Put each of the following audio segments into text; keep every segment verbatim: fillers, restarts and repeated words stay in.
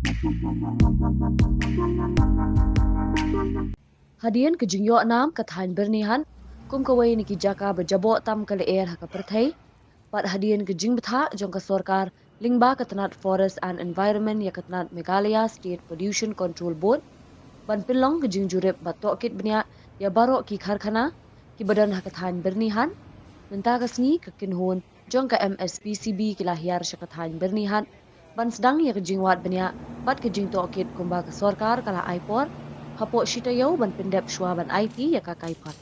Hadien ka jingïoh nam ka thaiñ Byrnihat kum kawei na ki jaka ba jaboh tam ka lyer ha ka pyrthei, bad hadien ka jingbthah jong ka sorkar lyngba ka tnat Forest and Environment ïa ka tnat Meghalaya State Pollution Control Board ban pynlong ka jingjurip bad tohkit bniah ïa baroh ki karkhana kiba don ha ka thaiñ Byrnihat, mynta ka sngi ka kynhun jong ka M S P C B ki la hiar sha ka thaiñ Byrnihat ban sdang ïa ka jingwad bniah bad ka jingtohkit kumba ka sorkar ka la ai por hapoh shi taïew ban pyndep shuwa ban aiti ïa ka kaiphod.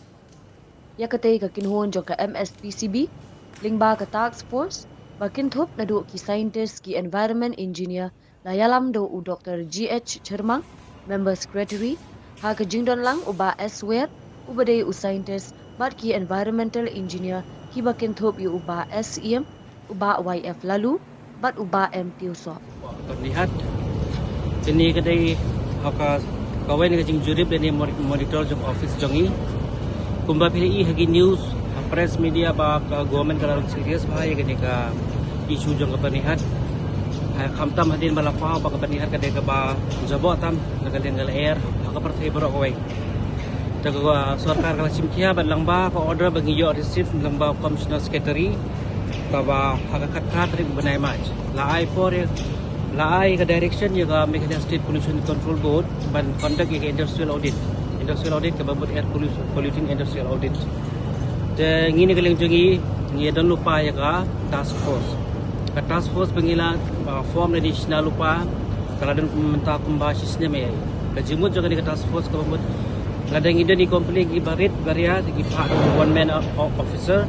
Ïa katei ka kynhun jong ka M S P C B lyngba ka task force ba kynthup naduh ki scientist, ki environment engineer, la ïalam da u Doctor G H Chyrmang, Member Secretary, ha ka jingdon lang u Bah S Wer, uba dei u scientist bad ki environmental engineer kiba kynthup ïa u Bah S Syiem, u Bah Y F Laloo bad u Bah M Tiewsoh. Byrnihat. Kane ka dei ha ka kawei na ka jingjurip lane moni-, monitor jong office jong i. Kumba phi la i ha ki news, ha press media ba ka government ka la long serious bha ïa kane ka issue jong ka Byrnihat. Ha, khamtam hadien ba la paw ba ka Byrnihat ka dei kaba jaboh tam na ka liang ka lyer ha ka pyrthei baroh kawei. Te ka sorkar ka la shim khia bad lyngba ka order ba ngi ïoh receive lyngba Commissioner Secretary, kaba ha ka khatphra tarik u bnai March la ai por ïa, la ai ka direction ïa ka Meghalaya State Pollution Control Board ban conduct ïa ka industrial audit. Industrial audit kaba mut air pollution, polluting industrial audit. Te ngi na ka liang jong ngi, ngi don lypa ïa ka task force. Ka task force ba ngi la, uh, form lane shna lypa, ka la don mynta kumba shi snem ïa. Ka jingmut jong kane ka task force kaba mut, lada ngi don i complaint kiba rit baria, te ki phah one man o-, officer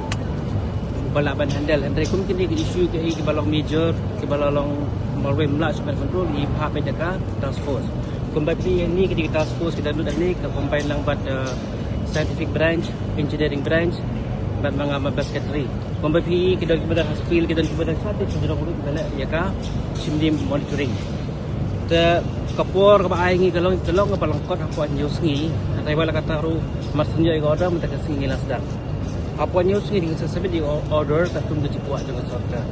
ba lah ban handle. Hynrei kum kine ki issue kiei kiba long major, kiba la long marwei ym lah shuh ban control, ngi phah beit da ka task force. Kumba phi i hangne, kine ki task force ki dang lut hangne, ka combine lang bad, uh, scientific branch, engineering branch, bad ma nga ma secretary. Kumba phi i, ki don kiba dang ha field, ki don kiba dang sha te, ki jrong ruh kiba leh ïa ka shim di monitoring. Te ka por kaba ai ngi ka long, ka long kaba lyngkot hapoh hynñiew sngi. Hynrei wat la katta ruh, mar shu ïoh ïa ka order mynta ka sngi ngi la sdang. Hapoh hynñiew sngi ngi sa submit ïa ka order katkum ka jingkwah jong ka sorkar.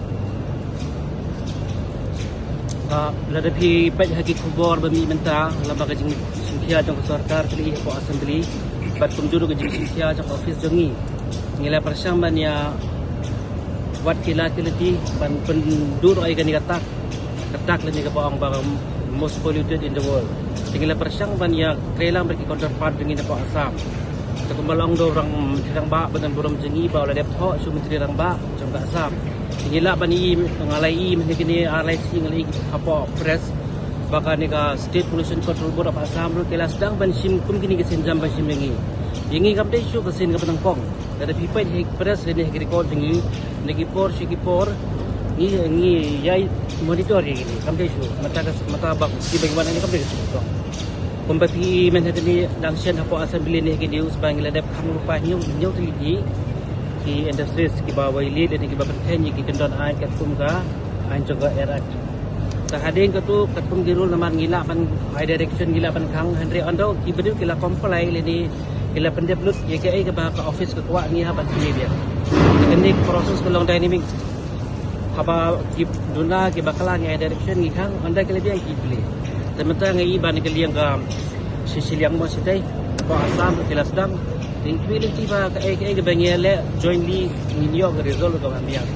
Ah, lada phi peit ha ki khubor ba mih mynta, lyngba ka jingshim khia jong ka sorkar, ka la i hapoh assembly bad kumjuh ruh ka jingshim khia jong ka office jong ngi, ngi la pyrshang ban ïa wad ki la ki lynti ban pynduh ïa kane ka tak, ka tak lane kaba ong ba most polluted in the world. Te ngi la pyrshang ban ïa trei lang bad ki counterpart jong ngi na poh Assam. Te kumba la ong da u rangbah, rangbah ba don burom jong ngi ba u la dep thoh sha u Myntri Rangbah jong ka Assam. Te ngi lah ban i, nga la i mynne kine ar lai sngi nga la i hapoh press ba kane ka State Pollution Control Board of Assam ruh ki la sdang ban shim kum kine ki sienjam ba shim ïa ngi. Ïa ngi kam dei shuh ka sien kaba nyngkong. Lada phi peit ha ki press lane ha ki record jong ngi, na ki por sha ki por ngi, ngi ïa monitor ïa kine, kam dei shuh. Mynta ka, mynta ba ki ba ngi wan hangne kam dei ka shuh. Kumba phi i mynta kane dang shen hapoh assembly ne ha ki news ba ngi la dep khang lypa hynñiew, hynñiew tylli ki, ki industries kiba violate lane kiba pynkheiñ ïa ki kyndon aiñ katkum ka aiñ jong ka Air Act. Te hadien katu, katkum ki rule namar ngi lah ban ai direction, ngi lah ban khang, hynrei ynda ki briew ki la comply lane ki la pyndep lut ïa kaei kaba ka office ka kwah, ngi hap ban plie biang. Te kane ka process ka long dynamic. Haba ki duna kiba kylla ngi ai direction ngi khang, ynda ki la biang ki plie. Te mynta nga i ba na ka liang ka shi shiliang mo shi tei, hapoh Assam ruh ki la sdang. Te ngi kyrpad lynti ba kaei kaei kaba ngi leh jointly ngin ïoh ka result kaba biang.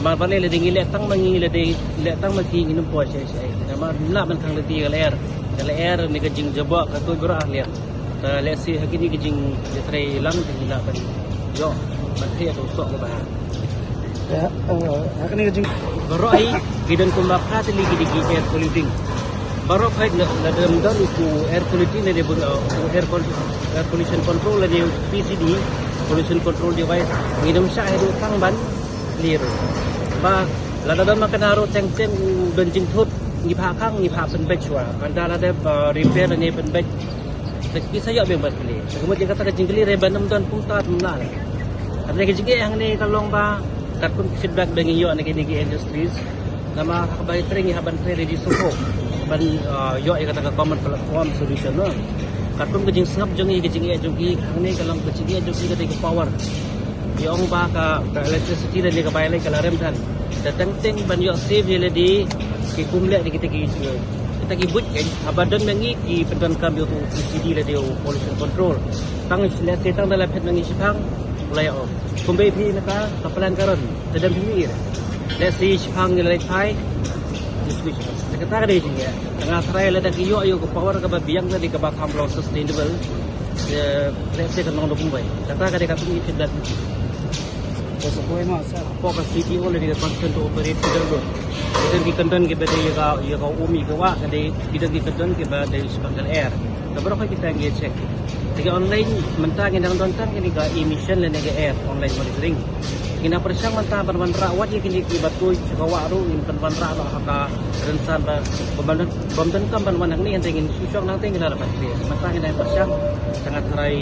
Namar balei lada ngi leh tang ma ngi, lada leh tang ma ki, ngin ym poi shaei shaei. Namar ym lah ban khang lynti ka lyer. Ka lyer ne ka jingjaboh ka tuid baroh ar liang. Te lehse ha kine ki jingïatrei lang te ngi lah ban ïoh ban trei ïa ka soh kaba ha. Ïa, eh, ha kane ka jing- Baroh hi ki don kumba phra tylli ki dei ki air polluting. Baroh hi la, lada ym don u air quality ne dei bun, uh, u air pol-, air pollution control lane u P C D, pollution control device, ngin ym shah haduh tang ban clear. Ba lada don ma kane ruh teng teng u don jingthut, ngi phah khang, ngi phah pynbeit shuwa. Ynda lada, uh, repair lane pynbeit, te ki sa ïoh biang ban plie. Te ka mut ïa kata ka jingkylli re ban ym don pung ta ym lah. Hynrei ka jingeh hangne ka long ba katkum ki feedback ba ngi ïoh na kine ki industries. Namar ha kaba trei ngi hap ban trei ready shuh ban, ah, ïoh ïa kata ka common platform solution, no. Katkum ka jingsngap jong ngi, ka jingeh jong ki hangne ka long, ka jingeh jong ki ka dei ka power. Ki ong ba ka, ka electricity lane ka bai leit ka la rem than. Te teng teng ban ïoh save ïa lade ki kum leh da kita ki issue. Ki buit kein, haba don ma ngi ki pyndonkam ïa u P C D lane u pollution control. Tang lehse tang da la phet ma ngi shiphang, u la ïa off. Kumba phi mynta ka plan ka don, te dang phi mih. Lehse shiphang ngi la leit phai, ngi switch. Te kata ka dei jingeh. Te nga tharai lada ki ïoh ïa ka power kaba biang, ka dei kaba kham long sustainable. Te lehse kan long da kumbai. Kata ka dei ka pynïaid ka dak. Ka sa poi ma sa. Hapoh ka C D O lane ka consent to operate ki don lut. Ki don ki kyndon kiba dei ïa ka, ïa ka um ïa ka wah, ka dei ki don ki kyndon kiba dei shaphang ka air. Ka baroh kita ngi check. Te ki online mynta ngi dang don tang kane ka emission lane ka air online monitoring. Ngi nang pyrshang mynta ban wanrah wat ïa kine kiba tuid sha ka wah ruh, ngin pynwanrah noh ha ka rynsan ba, bym don, bym donkam ban wan hangne, hynrei ngin shu shong nangta ngi la dep ban trace. Mynta ngi nang pyrshang, tang nga tharai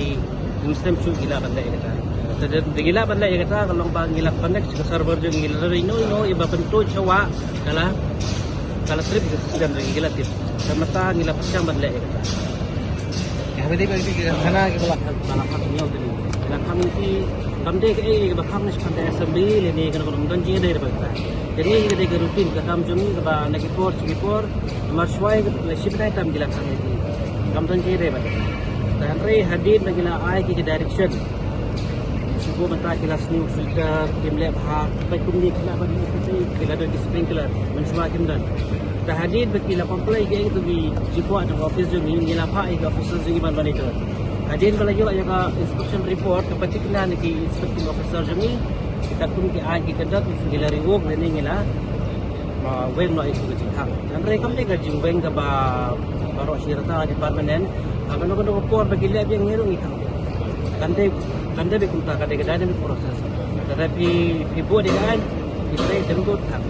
Muslim shu ngi lah ban leh ïa kata. Te da ngi lah ban leh ïa kata, ka long ba ngi la connect sha ka server jong ngi, la ring no no ïa ba pyntuid sha wah, ka la, ka la trip ka system jong ngi, ngi la tip. Te mynta ngi la pyrshang ban leh ïa kata. Ïa, ba dei ba ki khana ki ba la, ba la kham ïa u tini. Ba la kham ïa ki, kam dei kaei kaba kham ne sha ka assembly lane kano kano, ym don jingïadei ba kata. Kane ka dei ka routine ka kam jong ngi kaba na ki por sha ki por, mar shwa la shibnai tam ngi la kham ïa ki. Kam don jingïadei ba kata. Te hynrei hadien ba ngi la ai ki ka direction, shu buh mynta ki la sniew filter, kim leh bha, peit kumne ki la ban, ki la don ki sprinkler, mynshuwa kim don. Te hadien ba ki la comply ki, ki jingkwah jong office jong ngi, ngi la phah ïa ki officer jong ngi ban monitor. Hadien ba la ïoh ïa ka inspection report kaba thikna na ki inspecting officer jong ngi, kita kum ki ai ki kyndon, ngi la revoke lane ngi la, ah, weng noh ïa ka jingkhang. Hynrei kam dei ka jingweng kaba baroh shi rta, ka dei permanent. Ha kano kano ka por ba ki leh biang ngi ruh ngi khang. Kan dei, kan dei ba kumta, ka dei ka dynamic process. Lada phi, phi buh da ka aiñ, phi trei, dang dei khang.